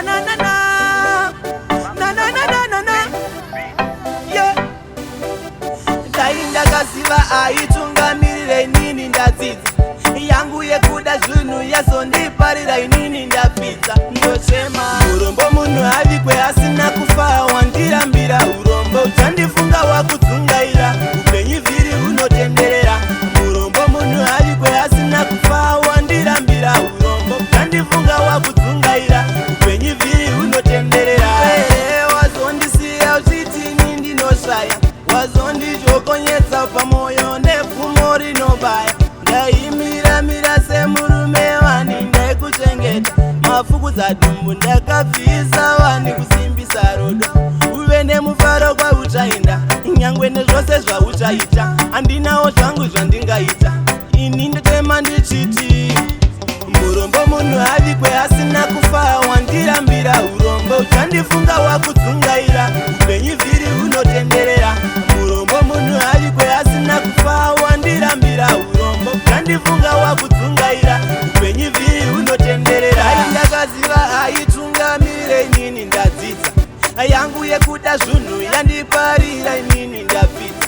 Na na na. Na na na na na na. Yeah. Dai ndakaziva aitungamirire, inini ndadzidza. Yangu yekuda zvinhu yazondiparira, inini ndapfidza, ndochema. Urombo munhu avikwe asina kufa, wandirambira urombo. Uchandifunga wakudzungaira, upenyu vhiri hunotenderera. Murombo munhu avikwe asina kufa, wandirambira urombo. Uchandifunga wakudzungaira, upenyu vhiri hunotenderera. Wazondisiya uchitini ndinoshaya, wazondijokonyedza pamoyo nepfumo rinobaya. Ndaimiramira semurume wani, ndaikuchengeta. Mafukudza dumbu, ndakabvisa wani kusimbisa rudo. Uve nemufaro kwauchaenda, nyangwe nezvose zvauchaita, handinawo zvangu zvandingaita. Ini ndotema ndichiti murombo munhu avikwe asina kufa, wandirambira urombo. Uchandifunga wakudzungaira, upenyu vhiri hunotenderera. Murombo munhu avikwe asina kufa, wandirambira urombo. Uchandifunga wakudzungaira, upenyu vhiri hunotenderera. Ai ndakaziva aitungamirire, inini ndadzidza. Yangu yekuda zvinhu yandiparira, inini ndapfidza.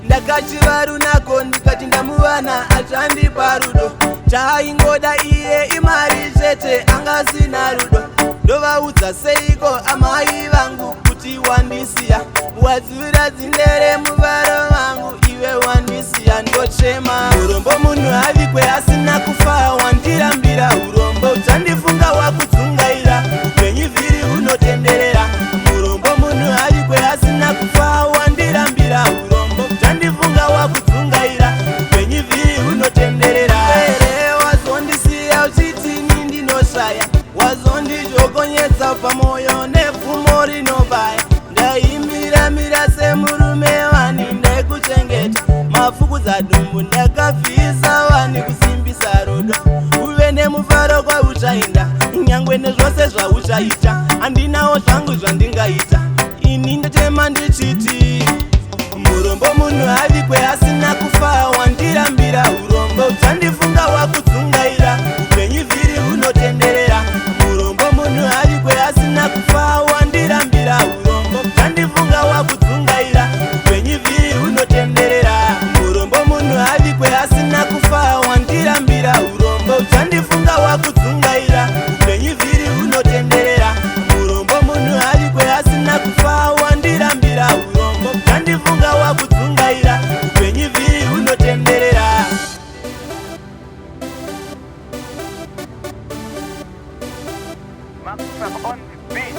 Ndakachiva runako, ndikati ndamuvana achandipa rudo. Chaaingoda iye imari chete, angasina rudo. Ndovaudza seiko amai vangu kuti wandisiya? Wadzura dzindere muvaro vangu, iwe wandisiya, ndochema. Urombo munhu avikwe asina kufa, wandirambira urombo. Uchandifunga wakudzungaira, upenyu vhiri hunotenderera. Murombo munhu avikwe asina kufa, wandirambira urombo. Uchandifunga wakudzungaira, upenyu vhiri hunotenderera. Wazondisiya uchitini ndinoshaya, wazondijokonyedza pamoyo nepfumo rinobaya. Ndaimiramira semurume wani, ndaikuchengeta. Mafukudza dumbu, ndakabvisa wani kusimbisa rudo. Uve nemufaro kwauchaenda, nyangwe nezvose zvauchaita, handinawo zvangu zvandingaita. Ini ndotema ndichiti murombo munhu avikwe asina kufa, wandirambira urombo. Uchandifunga wakudzungaira, upenyu vhiri hunotenderera. Murombo munhu avikwe asina kufa, wandirambira urombo. Uchandifunga wakudzungaira, upenyu vhiri hunotenderera. Murombo munhu avikwe asina kufa, wandirambira urombo. Uchandifunga wakudzungaira, upenyu vhiri hunotenderera. Murombo munhu avikwe asina kufa, wandirambira urombo. Uchandifunga wakudzungaira, upenyu vhiri hunotenderera. Master on the beat.